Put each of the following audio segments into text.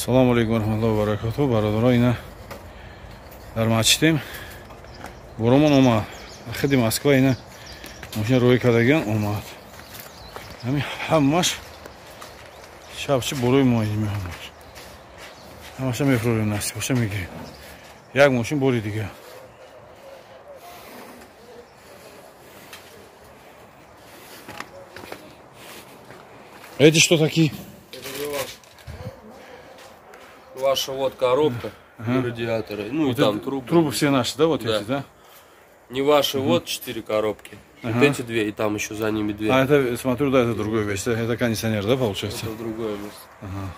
Салому алейкум ва раҳматуллоҳи ва баракатуҳ. Бародарон, ина дар масҷидем. Боромон омад. Худи Москва ина мошина рӯй кардагиан омад. Ҳамин ҳамаш шабчи борои мо меомад. Ҳамаша мефурорем, насиб боша мегирем. Як мошин бори дига. Эти что такие? Ваша вот коробка, ага. Радиаторы, ну вот и там трубы. Трубы все наши, да, вот, да. Эти, да? Не ваши, вот 4 коробки. Ага. Вот эти две, и там еще за ними две. А это, смотрю, да, это другая вещь, это кондиционер, да, получается? Это другое место. Ага.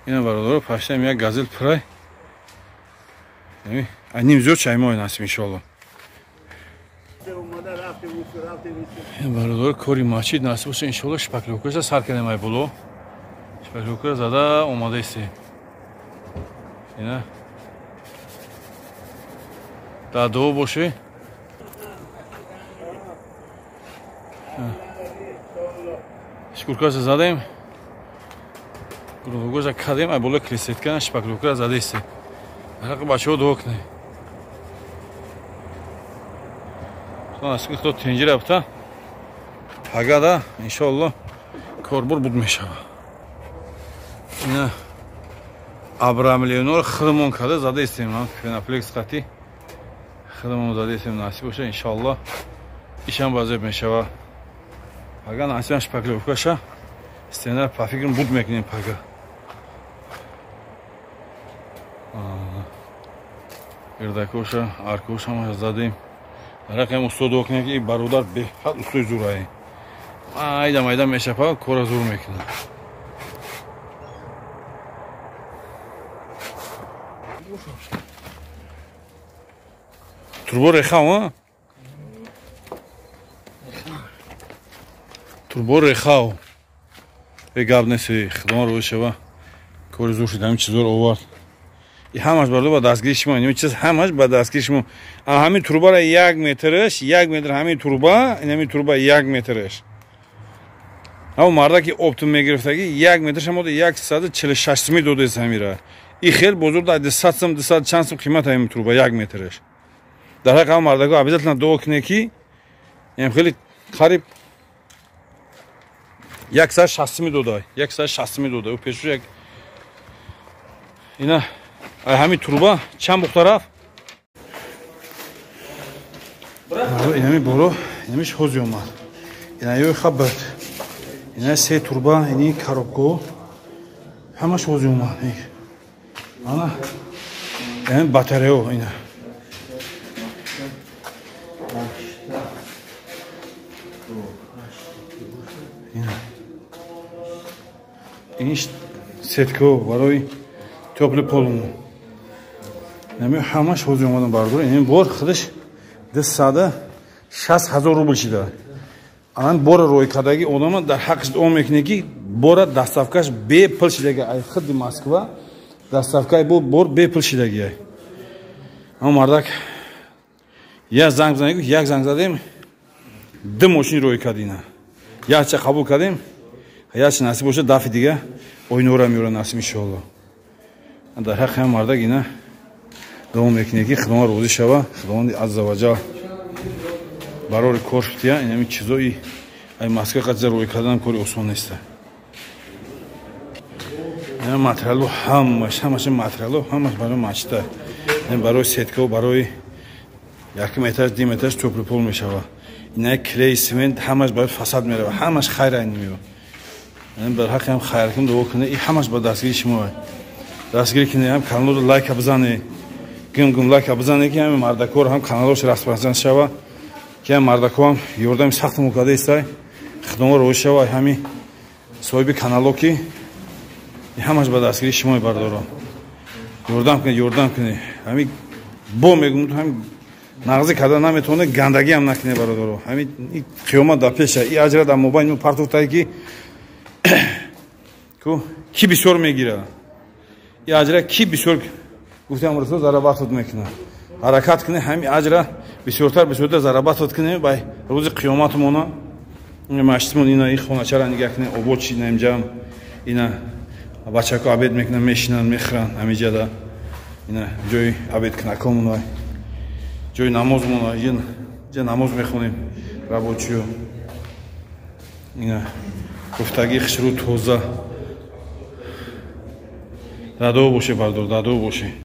И на бародару пошли, я газель прай. Одним зёт чаймой нас иншалло. Бародару кори масҷид насиб боша иншалло шпаклёвкаша сар кардем ай боло. Шпаклёвка зада омадаисти. Ина дар дуо бошӣ. Шкуркаша задем, грудогоша кардем, ай боло клесеткана шпаклёвкара задаисти. Ҳаққи бачаҳо дуо кунед. Насиб худо тинҷи рафта. Пагада иншоалло корбор буд мешава. Ина Абрамлеонор худмон карда задаистем, пеноплекс қати худмон задаистем, насиб боша иншоалло ишам базеб мешава. Пага насиб шпаклёвкаша стена па фикрам буд мекунем пага. Гирдакоша, аркоша ҳамаша задем. Рақам устод окне ки бародар беҳад устои зӯрае. Майда майда мешапа, кора зур мекунад. Турбо рехав, а? Турбо рехав. Е гап нест, худо рӯй шава. Кори зур шуд, ҳамин чизоро овард. И ҳамаш бародар ба дастгири шумо, ин чиз ҳамаш ба дастгири шумо. Ҳамин турбаро 1 метраш, 1 метр ҳамин турба, ин ҳамин турба 1 метраш. Ҳамон марда ки оптом мегирифтаги 1 метраш ҳам 146 сум додааст ҳамира. И хел бозор да 200 сум, 200 чанд сум қимат ҳамин турба 1 метраш. Дар ҳаққи ҳамон мардако обязательно дуо кунед ки ин хеле қариб 160 сум дода, 160 сум дода. Ӯ пешу як ина ҳамин труба чанд бухта рафт? Инами боро, инамиш ҳози омад. Ина ёи хабат. Ина се турба, ини коробко. Ҳамаш ҳози омад. Ана ин батарео ина. Ина. Ин сетко барои тёплый полуму. Нами ҳамаш ҳози омадан бардор. Ин бор худаш 260 000 рубл шида. Ан бора рӯй кардаги одама дар ҳаққаш дуо мекунед ки бора доставкаш бепул шидаги. Ай худи Москва доставкаи бор бепул шидаги. Ам мардак як занг занг, як занг задем, ду мошин рӯй кардина. Якча қабул кардем, якча насиб боша дафи дига ойнора меёра насиб иншоалло. Дар ҳаққи ҳам мардак ина дуо мекунед ки Худованд розӣ шава, Худованди азза ва ҷал барори кор шудия. Ин ҳамин чизои ай Москва қадза рӯй кардан кори осон нест. Ин материалу ҳамаш, ҳамаш материалу ҳамаш барои масҷид, ин барои сетка, барои 1 метр, 2 метр тёплый пол мешава. Ина клей, семент ҳамаш барои фасад мерава, ҳамаш хайр айн меёбад. Ин бар ҳаққи ҳам хайр кун дуо кунед, ин ҳамаш ба дастгири шумо. Дастгирӣ кунед, ҳам каналро лайка бизанед, гум-гум лайка бизанед ки ҳамин мардакор ҳам каналош распространен шава, ки ҳам мардако ҳам ёрдами сахт мукарда истай, Худованд розӣ шава ҳамин соҳиби канало ки ҳамаш ба дастгирии шумо бардорам. Ёрдам кунед, ёрдам кунед. Ҳамин бо мегум ҳамин нағзӣ карда наметавонед, гандагӣ ҳам накунед бародаро. Ҳамин қиёмат дар пеша, и аҷра дар мобайни мо партофтае ки ки бисёр мегирад. И аҷра ки бисёр гуфтам Расул зарабатот мекунад. Ҳаракат кунед ҳамин аҷра бисёртар бисёртар зарабатот кунед, бай рӯзи қиёматмона масҷидмон ина ин хоначара нигаҳ кунед, обод шид наимҷам ина Бачако обед мекунанд, мешинанд, мехӯранд ҳамиҷада. Ина ҷои обедкунакомона, ҷои намозмона, ҷа намоз мехонем рабочий ё. Ина гуфтагӣ, хушрӯ, тоза. Дадо боше, бардор, дадо боше.